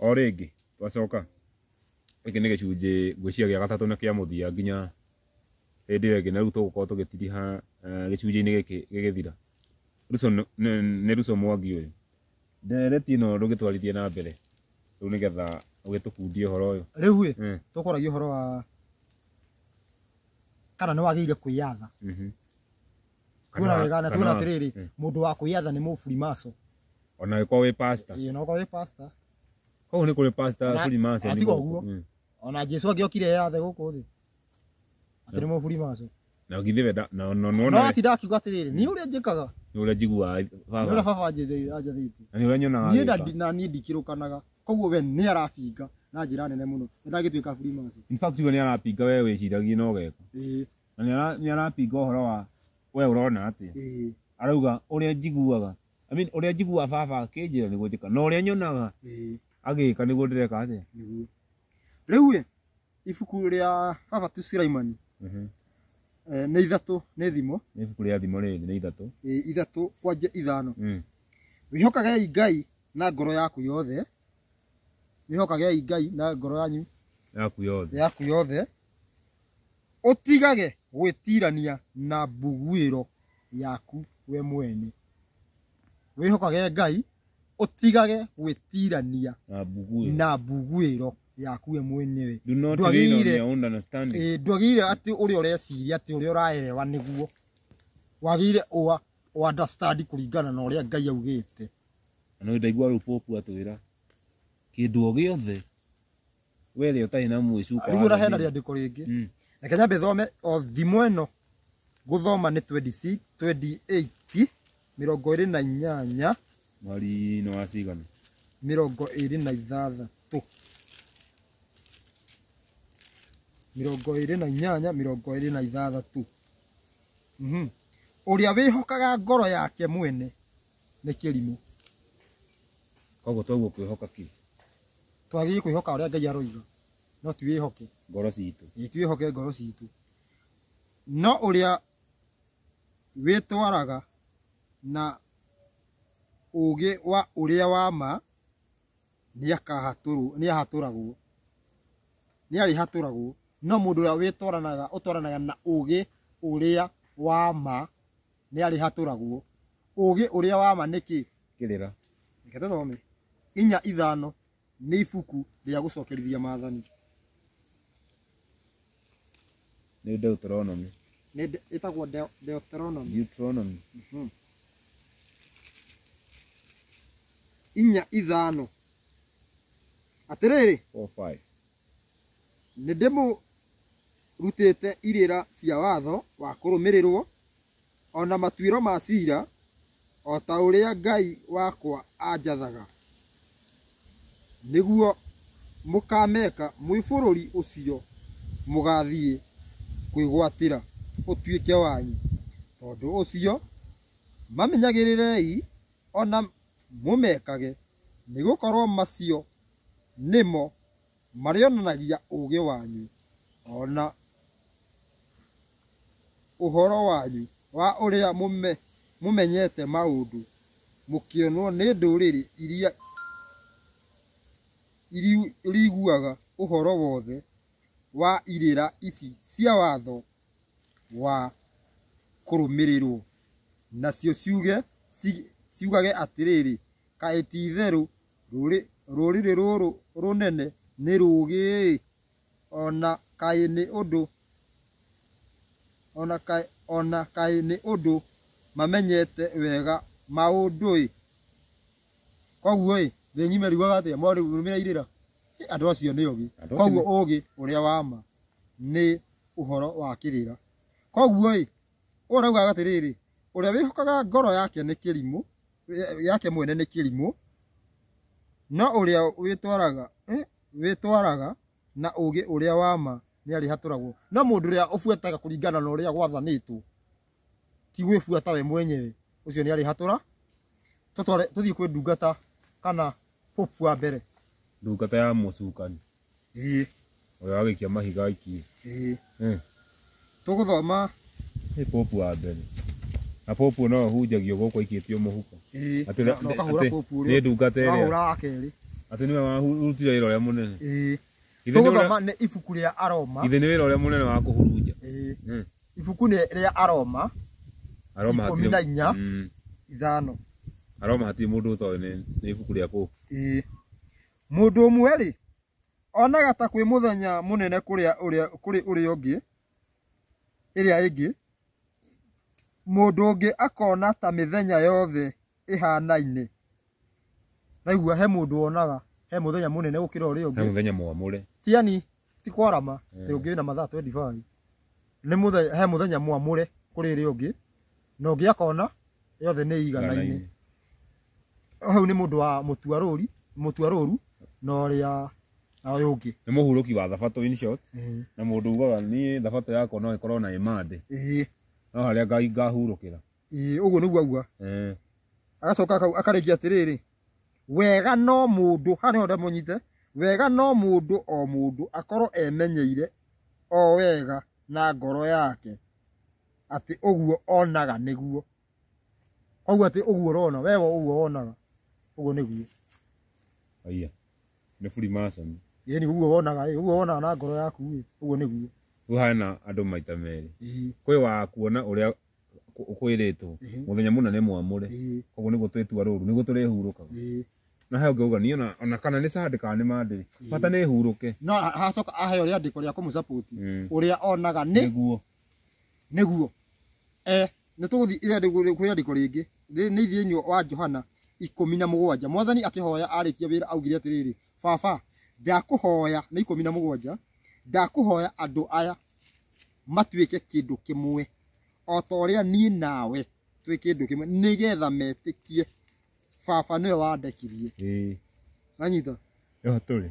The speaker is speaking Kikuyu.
O rĩngĩ twacoka gĩkĩ nĩ gĩcunjĩ ngwĩciria gĩa gatatũ na kĩa mũthia nginya hĩndĩ ĩyo ĩngĩ, na rĩu tũgũkorwo tũgĩtiriha gĩcunjĩ-inĩ gĩkĩ gĩgĩthira. Ruco nĩ Ruco Mwangi ũyũ. Ndereti ĩno ndũngĩtwarithie na mbere rĩu nĩgetha ũgĩtũkundie ũhoro ũyũ. Rĩu ĩ tũkwaragia ũhoro wa kana nĩ wagĩrĩire kwĩyatha. Tuona wega na tuona atĩrĩrĩ, mũndũ wa kwĩyatha nĩ mũburimaco. Ona gĩkorwo wĩ pastor. Ĩĩ, no korwo wĩ pastor. Koguo nĩ kũrĩ pastor Freemason. Tiga ũguo. Ona Jesu angĩokire eyathe gũkũ thĩ. Atĩ nĩ mũburimaco. Na githĩ we na no no no atinda akiuga atĩrĩrĩ, niĩ ũrĩa njĩkaga. Nĩ ũrĩa njiguaga baba. Nĩ ũrĩa baba anjathĩte. Na nĩ ũrĩa nyonaga. Niĩ na niĩ ndikĩrũkanaga. Koguo we nĩ arabinga na njĩra nene mũno. Ndangĩtuĩka Freemason. In fact we nĩ arapinga we wĩciragia no geka. Ĩĩ. Na nĩ arapinga ũhoro wa we ũrona atĩa. Ĩĩ. Arauga ũrĩa njiguaga. I mean ũrĩa njiguaga baba akĩnjĩra nĩguo njĩkaga. Na ũrĩa nyonaga agĩka nĩguo ndĩreka atĩa. Nĩguo. Rĩu ĩ ibuku rĩa baba tu Sulaimani nĩ ithatũ, nĩ thimo. Nĩ ibuku rĩa thimo rĩrĩ nĩ ithatũ. Ĩĩ, ithatũ kwanja ithano. Wĩhokagei Ngai na ngoro yaku yothe. Wĩhokagei Ngai na ngoro yanyu yaku yothe. Yaku yothe. Ũtigage gwĩtirania na mbuguĩro yaku we mwene. Wĩhokage Ngai, ũtigage gwĩtirania na mbuguĩro yaku we mwenyewe. Do not lean on your own understanding. Ndwagĩrĩire atĩ ũrĩa ũreciria atĩ ũrĩa ũraelewa nĩguo. Wagĩrĩire ũ understand kũringana na ũrĩa Ngai augĩte. Na ndaigua rĩu Pope atwĩra kĩndũ o gĩothe were ũtarĩ na mwĩcuka. Rĩu ona hena rĩandĩko rĩngĩ. Reke nyambe thome o thimo ĩno. Gũthoma nĩ 26, 28, 28. Mweri nĩ wa cigana? 26. 28, 26. Ũrĩa wĩhokaga ngoro yake mwene nĩ kĩrimũ. Koguo twaguo kwĩhoka kĩ? Twagĩrĩire kwĩhoka ũrĩa Ngai aroiga, no ti wĩhoke ngoro citũ. Ĩĩ, ti wĩhoke ngoro citũ. No ũrĩa wĩtwaraga na ũũgĩ wa ũrĩa wa ma nĩahatũragwo. Nĩarĩhatũragwo. No mũndũ ũrĩa wĩtwaranaga ũtwaranaga na ũũgĩ ũrĩa wa ma nĩarĩhatũragwo. Ũũgĩ ũrĩa wa ma nĩ kĩ? Kĩrĩra. Reke tũthome. 4:5 nĩ ibuku rĩa gũcokerithia maathani. Nĩ Deuteronomy. Nĩ ĩtagwo Deuteronomy. Deuteronomy. 4:5. Atĩrĩrĩ. 4:5. Nĩ ndĩmũrutĩte irĩra cia watho wa kũrũmĩrĩrwo ona matuĩro ma ciira o ta ũrĩa Ngai wakwa anjathaga, nĩguo mũkameka mwĩ bũrũri ũcio mũgathiĩ kwĩgwatĩra ũtuĩke wanyu. Tondũ ũcio mamenyagĩrĩrei ona mũmekage, nĩgũkorwo macio nĩmo marĩonanagia ũũgĩ wanyu ona ũhoro wanyu wa ũrĩa mũmenyete maũndũ mũkĩonwo nĩ ndũrĩrĩ iria iriguaga ũhoro wothe wa irĩra ici cia watho wa kũrũmĩrĩrwo, nacio ciugage atĩrĩrĩ, kaĩ ti-itherũ rũrĩrĩ rũrũ rũnene nĩ rũũgĩ-ĩ, ona kaĩ nĩ ũndũ ona kaĩ nĩ ũndũ mamenyete wega maũndũ-ĩ. Koguo ĩ thĩ ng'ima ĩriugaga atĩa? Mwarũmĩrĩra irĩra. Andũ acio nĩ ogĩ. Koguo ũũgĩ ũrĩa wa ma nĩ ũhoro wa kĩrĩra. Koguo ĩ ũyũ araugaga atĩrĩrĩ, ũrĩa wĩhokaga ngoro yake nĩ kĩrimũ, yake mwene nĩ kĩrimũ, no ũrĩa wĩtwaraga na ũũgĩ ũrĩa wa ma nĩarĩhatũragwo. No mũndũ ũrĩa ũbuataga kũringana na ũrĩa gwathanĩtwo, ti gwĩbuata we mwenyewe, ũcio nĩarĩhatũra. Tũtware tũthiĩ kwĩ ndungata kana Pope wa mbere. Ndungata ya mũcukani. Ĩĩ. Ũrĩa wagĩikia mahiga aikie. Ĩĩ. Tũgũthoma. Nĩ Pope wa mbere. Na Pope no ahunjagio gũkũ aikĩtio mũhuko. Ĩĩ. Atĩ Na ũkahũra Pope ũrĩa. Nĩ ndungata ĩrĩa. Ũrahũra wa kerĩ. Atĩ nĩwe warutire wĩra ũrĩa mũnene. Ĩĩ. Ithe nĩ ũrĩa- Tũgũthoma nĩ ibuku rĩa Aroma. Ithe nĩ wĩra ũrĩa mũnene wa kũhurunja. Ĩĩ. Mm. Ibuku nĩ rĩa Aroma Aroma ikũmi hatirĩ na inya Mm. ithano. Aroma hatirĩ mũndũ ũtoĩ nĩ ibuku rĩa kũ. Ĩĩ. Mũndũ ũmwe rĩ onaga ta kwĩ mũthenya mũnene kũrĩa ũrĩa kũrĩ ũrĩa ũngĩ ĩrĩa ĩngĩ, mũndũ ũngĩ akona ta mĩthenya yothe ĩhanaine. Naigua he mũndũ wonaga he mũthenya mũnene gũkĩra ũrĩa He ũngĩ. mũthenya mwamũre. Ti yani ti kwarama ti ũngĩ wĩna mathaa 25. Nĩ mũthenya he mũthenya mwamũre kũrĩ ũrĩa ũngĩ na ũngĩ akona yothe nĩ iganaine. Hau nĩ mũndũ wa mũtuarũri mũtuarũru na ũrĩa na ũyũ ũngĩ. Nĩ mũhurũki wa thabatũ in short. Ĩĩ. Na mũndũ ugaga niĩ thabatũ yakwa no ĩkorwo na ĩmande. Ĩĩ. No harĩa Ngai ngahurũkĩra. Ĩĩ ũguo nĩguo auga. Eh. Agacoka akarĩkia atĩrĩrĩ, wega no mũndũ, haha nĩho ndamũnyite, wega no mũndũ o mũndũ akorwo emenyeire o wega na ngoro yake atĩ ũguo onaga nĩguo. Koguo atĩ ũguo ũrona, we ũguo wonaga, ũguo nĩguo. Aya. Nĩ Freemason. Ĩni ũguo wonaga, ĩ, ũguo wonaga na ngoro yaku ĩ, ũguo nĩguo. Rĩu hena andũ maita merĩ. Ĩĩ. Kwĩ wa kuona ũrĩa kwĩrĩtwo. Ĩĩ. Mũthenya mũna nĩ mwamũre. Ĩĩ. Koguo nĩguo twĩtua rũru, nĩguo tũrĩhurũkaga. Ĩĩ. Na he ũngĩ uga niĩ ona kana nĩ Sunday kana nĩ Monday, bata nĩ hurũke. No hacoka aheo rĩandĩko rĩa kũmũsupport Mm. ũrĩa onaga nĩ Nĩguo. nĩguo. Nĩ tũgũthiĩ kwĩ rĩandĩko rĩngĩ nĩ thĩinĩ wa Johana 17. Mwathani akĩhoya arĩkia wĩra augire atĩrĩrĩ, baba ndakũhoya, nĩ 17, ndakũhoya andũ aya matuĩke kĩndũ kĩmwe o ta ũrĩa niĩ nawe twĩ kĩndũ kĩmwe, nĩgetha metĩkie baba nĩwe wandekirie. Ĩĩ. Wanyita? Ĩho tũrĩ.